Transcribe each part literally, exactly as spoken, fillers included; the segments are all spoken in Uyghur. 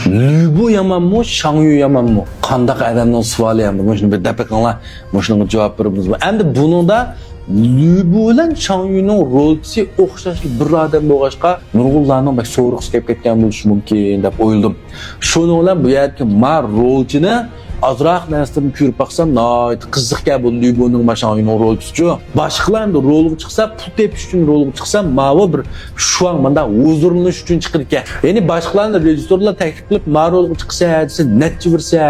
لۈبۇ يامانمۇ، شاڭيۈ يامانمۇ؟ قانداق ئادەمنىڭ سوئالى ئەمدى؟ مۇشۇنى بىر دەپ بېقىڭلار. مۇشۇنىڭغا جاۋاب بېرىمىزمۇ؟ ئەمدى بۇنىڭدا لۈبۇ بىلەن شاڭيۈنىڭ رولچىسى ئوخشاشلا بىر ئادەم بولغاچقا، نۇرغۇنلارنىڭ بەك سورىغۇسى كېلىپ كەتكەن بولۇشى مۇمكىن دەپ ئويلىدىم. شۇنىڭ بىلەن بۇ يەردىكى ما رولچىنى ئازراق نەرسىلەردىن كۆرۈپ باقسام، ناھايىتى قىزىقكەن بۇ لۈبۇنىڭ ما شاڭيۈنىڭ رولچىسىچۇ. باشقىلار ئەمدى رولغا چىقسا، پۇل تېپىش ئۈچۈن رولغا چىقسا، ماۋۇ بىر شۇاڭ مۇنداق ھۇزۇرلىنىش ئۈچۈن چىقىدىكەن. يەنى باشقىلارنى رېژىسسورلار تەكلىپ قىلىپ، ما رولغا چىقسا دېسە، نەچچە بېرسە،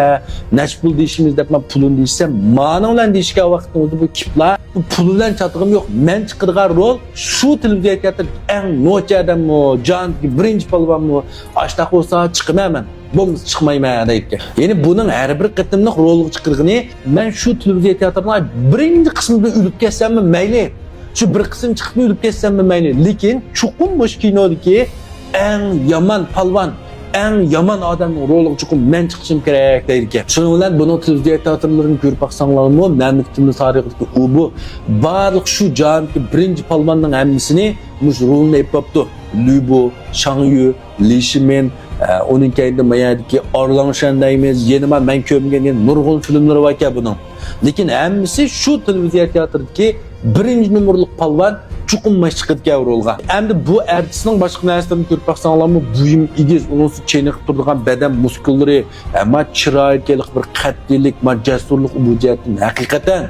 نەچچە پۇل دېيىشىمىز دەپ، ما پۇلىنى دېيىشسە، مانىڭ بىلەن دېيىشكەن ۋاقىتنىڭ ئۆزىدە بۇ كىپلا، بۇ پۇل بىلەن چاتىقىم يوق، مەن چىقىدىغان رول شۇ تېلېۋىزىيە تىياتىرىدىكى ئەڭ نوچى ئادەممۇ، جاھاندىكى بىرىنچى پالۋانمۇ، ئاشتاق بولسا چىقىمەن مەن، بولمىسا چىقمايمەن دەيدىكەن. يەنى بۇنىڭ ھەر بىر قېتىملىق رولغا چىقىدىغىنى، مەن شۇ تېلېۋىزىيە تىياتىرىنىڭ بىرىنچى قىسمىدا ئۆلۈپ كەتسەممۇ مەيلى، شۇ بىر قىسىم چىقىپلا ئۆلۈپ كەتسەممۇ مەيلى، لېكىن چوقۇم مۇشۇ كىنودىكى ئەڭ يامان پالۋان، ئەڭ يامان ئادەمنىڭ رولىغا چوقۇم مەن چىقىشىم كېرەك دەيدىكەن. شۇنىڭ بىلەن بۇنىڭ تېلېۋىزىيە تىياتىرلىرىنى كۆرۈپ باقساڭلارمۇ، مەملىكىتىمىز تارىخىدىكى ئۇ بۇ بارلىق شۇ جاھاندىكى بىرىنچى پالۋاننىڭ ھەممىسىنى مۇشۇ رولنى ئېلىپ باپتۇ. لۈبۇ، شاڭيۈ، لى شىمىن، ئە، ئۇنىڭ كەينىدە ما يەردىكى ئارلاڭشەن دەيمىز، يەنە ما مەن كۆرمىگەن يەنە نۇرغۇن فىلىملىرى باركەن بۇنىڭ. لېكىن ھەممىسى شۇ تېلېۋىزىيە تىياتىرىدىكى بىرىنچى نومۇرلۇق پالۋان چوقۇم ماش چىقىدىكەن رولغا. ئەمدى بۇ ئارتىسنىڭ باشقا نەرسىلىرىنى كۆرۈپ باقساڭلارمۇ، بۇيۇم ئېگىز، ئۇنىڭ ئۈستىدە چېنىقىپ تۇرىدىغان بەدەن مۇسكۇللىرى، ئەمما چىرايىدىكى بىر قەتئىيلىك، ما جەسۇرلۇق بۇ جەھەتتىن ھەقىقەتەن،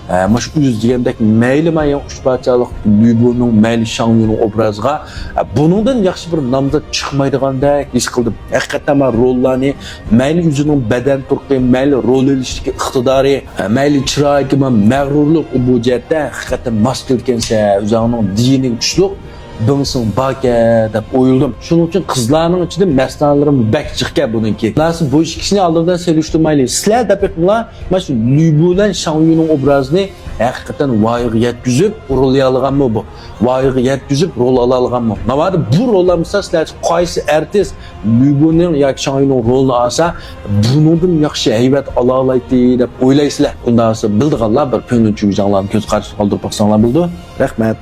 ئە، مۇشۇ ئۆزى دېگەندەك مەيلى ما يەنە ئۈچ پارچىلىق لۈبۇنىڭ، مەيلى شاڭيۈنىڭ ئوبرازىغا، ئە، بۇنىڭدىن ياخشى بىر نامزات چىقمايدىغاندەك ھېس قىلدىم. ھەقىقەتەن ما روللارنى مەيلى ئۆزىنىڭ بەدەن تۇرقى، مەيلى رول ئېلىشتىكى ئىقتىدارى، مەيلى چىرايىدىكى مەغرۇرلۇق بۇ جەھەتتە ھەقىقەتەن ماس كېلىدىكەنسە، ئۆزۈڭنىڭ دېگىنىگە تۇشلۇق بىڭسىڭ باركەن دەپ ئويلىدىم. شۇنىڭ ئۈچۈن قىزلارنىڭ ئىچىدە مەستانىلىرىم بەك جىقكەن بۇنىڭكى. خۇلاسە بۇ ئىككىسىنى ئالدى بىلەن سېلىشتۇرمايلى. سىلەر دەپ بېقىڭلار، مانا شۇ لۈبۇ بىلەن شاڭيۈنىڭ ئوبرازىنى ھەقىقەتەن ۋايىغا يەتكۈزۈپ رول ئالالىغانمۇ بۇ؟ ۋايىغا يەتكۈزۈپ رول ئالالىغانمۇ؟ ناۋادا بۇ رول ئالمىسا، سىلەر قايسى ئارتىس لۈبۇنىڭ ياكى شاڭيۈنىڭ رولىنى ئالسا، بۇنىڭدىن ياخشى ھەيۋەت ئالالايتتى دەپ ئويلايسىلەر؟ ئۇنداقسا بىلىدىغانلار بىر كۆڭۈل چۈشەنچىڭلارنى كۆز قارىشىغا قالدۇرۇپ باقساڭلار بولىدۇ. رەھمەت.